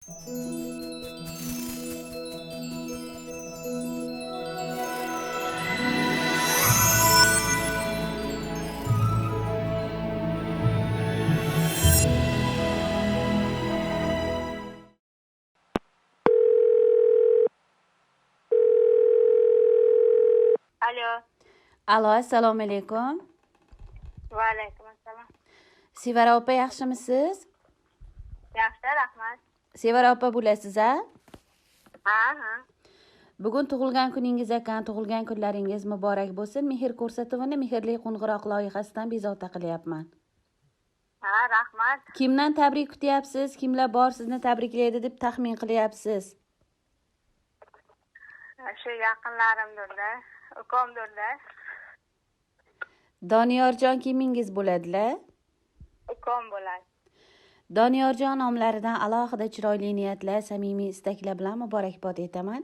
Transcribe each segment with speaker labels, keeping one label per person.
Speaker 1: Alo.
Speaker 2: Alo, assalomu alaykum.
Speaker 1: Va alaykum assalom.
Speaker 2: Sevara opa, yaxshimisiz?
Speaker 1: Yaxshi, rahmat.
Speaker 2: Sevara opa bo'lasiz, a?
Speaker 1: Ha, ha.
Speaker 2: Bugun tug'ilgan kuningiz ekan, tug'ilgan kunlaringiz muborak bo'lsin. Mehr ko'rsatuvini Mehrli qo'ng'iroq loyihasidan bezovta qilyapman.
Speaker 1: Ha, rahmat.
Speaker 2: Kimdan tabrik kutyapsiz? Kimlar bor sizni tabriklaydi deb taxmin qilyapsiz?
Speaker 1: Shu yaqinlarimdirda, ukamdirda.
Speaker 2: Doniyorjon kimingiz bo'ladilar?
Speaker 1: Ukam bo'ladi.
Speaker 2: Doniyorjon nomlaridan alohida chiroyli niyatlar, samimiy istaklar bilan muborakbod etaman.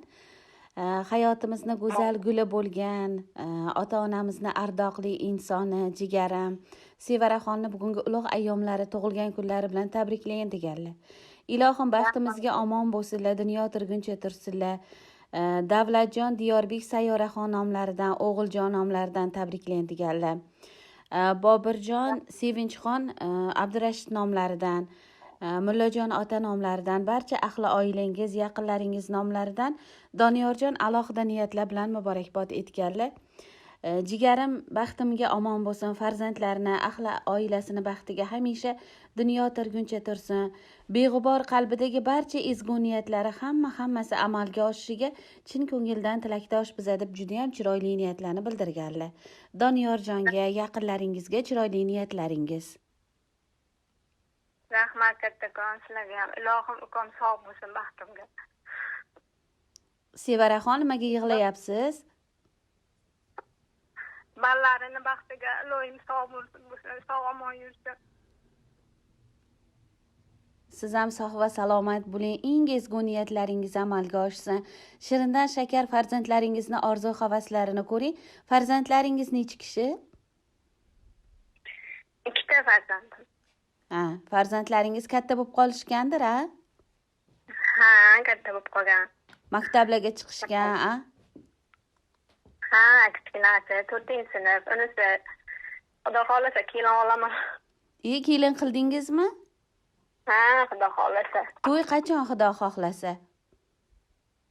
Speaker 2: Hayotimizni go'zal guli bo'lgan, ota-onamizni ardoqli insoni, jigarim Sevaraxonni bugungi ulug' ayyomlari, tug'ilgan kunlari bilan tabriklayin deganlar. Ilohim baxtimizga omon bo'lsinlar, dunyo turguncha tursinlar. Davlatjon, Diyorbek, Sayyoraxon nomlaridan, O'g'iljon nomlaridan tabriklayın deganlar. Bobirjon, Sevinchxon, Abdurashid nomlaridan, Mullajon ota nomlaridan, barcha ahli oilangiz, yaqinlaringiz nomlaridan Doniyorjon alohida niyatlar bilan muborakbod etganlar. Jigarim baxtimga omon bo'lsin, farzandlarini, ahli oilasini baxtiga hamisha dunyo turguncha tursin. Beg'ubor qalbidagi barcha ezgu niyatlari hammasi amalga oshishiga chin ko'ngildan tilakdosh biza deb juda ham chiroyli niyatlarni bildirganlar. Doniyorjonga, yaqinlaringizga chiroyli niyatlaringiz.
Speaker 1: Rahmat kattakon sizlarga ham. Ilohim ukam sog' bo'lsin baxtimga.
Speaker 2: Sevaraxon, nimaga yig'layapsiz?
Speaker 1: Bolalarini baxtiga ilohim sog' bo'lsin, sog' omon yursin.
Speaker 2: Siz ham sog' va salomat bo'ling. Eng ezgu niyatlaringiz amalga oshsin. Shirindan shakar farzandlaringizni orzu havaslarini ko'ring. Farzandlaringiz nechi kishi?
Speaker 1: Ikkita farzandim.
Speaker 2: Ha, farzandlaringiz katta bo'lib qolishgandir, a?
Speaker 1: Ha, katta bo'lib qolgan.
Speaker 2: Maktablarga chiqishgan, a?
Speaker 1: Ha, kichkinasi 4-sinf, unisi Xudo xohlasa kelin olaman.
Speaker 2: Kelin qildingizmi?
Speaker 1: Ha, Xudo xohlasa.
Speaker 2: To'y qachon Xudo xohlasa?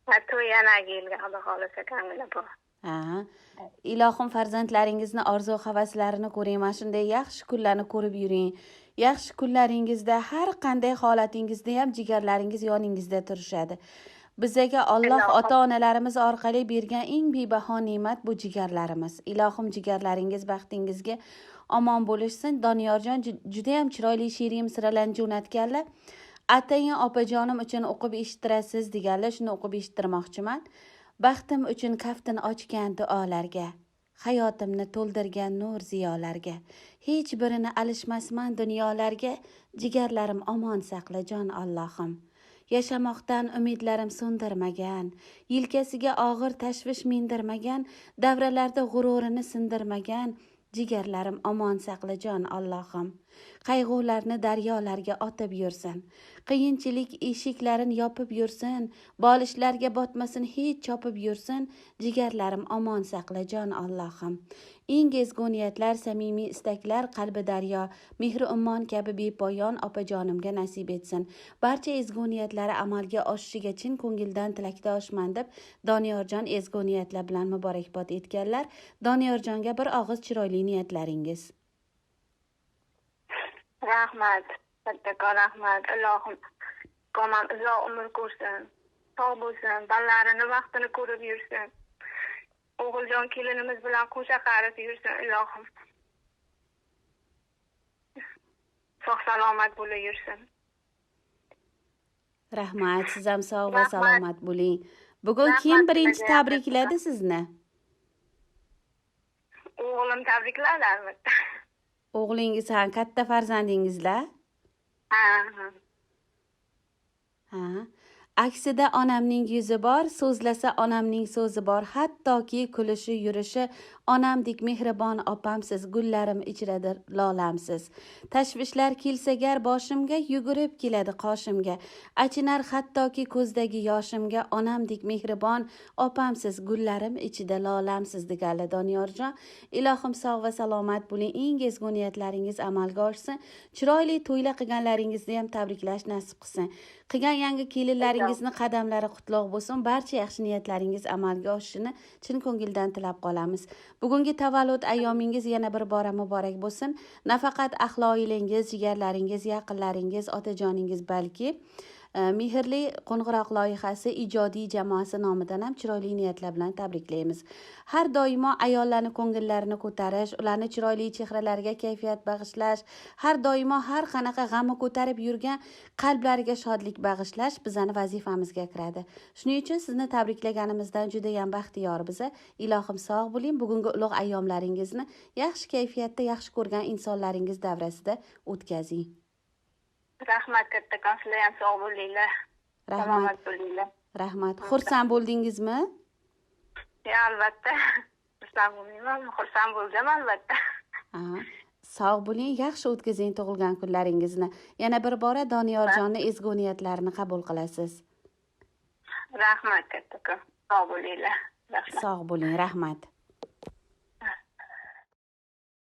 Speaker 1: Ha, to'y yanagi yilga Xudo xohlasa kamida bu.
Speaker 2: Ha. Ilohim farzandlaringizni orzu havaslarini ko'ring, mana shunday yaxshi kunlarni ko'rib yuring. Yaxshi kunlaringizda har qanday holatingizda ham jigarlaringiz yoningizda turishadi. Bizaga Alloh ota-onalarimiz orqali bergan eng bebaho ne'mat bu jigarlarimiz. Ilohim jigarlaringiz baxtingizga omon bo'lishsin. Doniyorjon juda ham chiroyli she'riy misralarni jo'natganlar. Atayin opajonim uchun o'qib eshittirasiz deganlar, shuni o'qib eshittirmoqchiman. Baxtim uchun kaftin ochgan duolarga, hayotimni to'ldirgan nur ziyolarga, hech birini alishmasman dunyolarga, jigarlarim omon saqla jon Allohim. Yashamoqdan umidlarim so'ndirmagan, yelkasiga og'ir tashvish mindirmagan, davralarda g'ururini sindirmagan, jigarlarim omon saqla jon Allohim. Qayg'ularni daryolarga otib yursin, qiyinchilik eshiklarini yopib yursin, bolishlarga botmasin hech chopib yursin, jigarlarim omon saqla jon Allohim. Eng ezgu niyatlar, samimiy istaklar qalbi daryo, mehri ummon kabi bepoyon opajonimga nasib etsin. Barcha ezgu niyatlari amalga oshishiga chin ko'ngildan tilakdoshman deb Doniyorjon ezgu niyatlar bilan muborakbod etganlar. Doniyorjonga bir og'iz chiroyli niyatlaringiz.
Speaker 1: Rahmat, kattakon rahmat. Ilohim ukamam uzoq umr ko'rsin, sog' bo'lsin, bolalarini vaqtini ko'rib yursin. O'g'iljon kelinimiz bilan qo'sha qarib yursin, ilohim. Sog' salomat bo'lib yursin.
Speaker 2: Rahmat, siz ham sog' va salomat bo'ling. Bugun kim birinchi tabrikladi sizni?
Speaker 1: O'g'lim tabrikladi albatta.
Speaker 2: O'g'lingiz ham katta farzandingizlar?
Speaker 1: Ha, ha.
Speaker 2: Ha. Aksida onamning yuzi bor, so'zlasa onamning so'zi bor, hattoki kulishi, yurishi Onamdek mehribon opamsiz, gullarim ichradir lolamsiz. Tashvishlar kelsa gar boshimga, yugurib keladi qoshimga. Achinar hattoki ko'zdagi yoshimga, onamdek mehribon opamsiz, gullarim ichida lolamsiz, deganlar Doniyorjon. Ilohim sog' va salomat bo'ling, eng ezgu niyatlaringiz amalga oshsin. Chiroyli to'ylar qilganlaringizni ham tabriklash nasib qilsin. Qilgan yangi kelinlaringizni qadamlari qutlug' bo'lsin. Barcha yaxshi niyatlaringiz amalga oshishini chin ko'ngildan tilab qolamiz. Bugungi tavallud ayyomingiz yana bir bora muborak bo'lsin. Nafaqat ahli oilangiz, jigarlaringiz, yaqinlaringiz, otajoningiz, balki Mehrli qo'ng'iroq loyihasi ijodiy jamoasi nomidan ham chiroyli niyatlar bilan tabriklaymiz. Har doimo ayollarni ko'ngillarini ko'tarish, ularni chiroyli chehralariga kayfiyat bag'ishlash, har doimo har qanaqa g'amni ko'tarib yurgan qalblariga shodlik bag'ishlash bizani vazifamizga kiradi. Shuning uchun sizni tabriklaganimizdan juda ham baxtiyor biza. Ilohim sog' bo'ling, bugungi ulug' ayyomlaringizni yaxshi kayfiyatda, yaxshi ko'rgan insonlaringiz davrasida o'tkazing.
Speaker 1: Rahmat kattakon, sizlar ham sog' bo'linglar.
Speaker 2: Rahmat.
Speaker 1: Salomat bo'linglar.
Speaker 2: Rahmat. Xursand bo'ldingizmi?
Speaker 1: Ya, albatta. Xursand bo'lmayman, xursand bo'ldim albatta.
Speaker 2: Sog' bo'ling, yaxshi o'tkazing tug'ilgan kunlaringizni. Yana bir bora Doniyorjonni ezgu niyatlarini qabul qilasiz.
Speaker 1: Rahmat kattakon. Sog' bo'linglar. Rahmat.
Speaker 2: Sog' bo'ling, rahmat.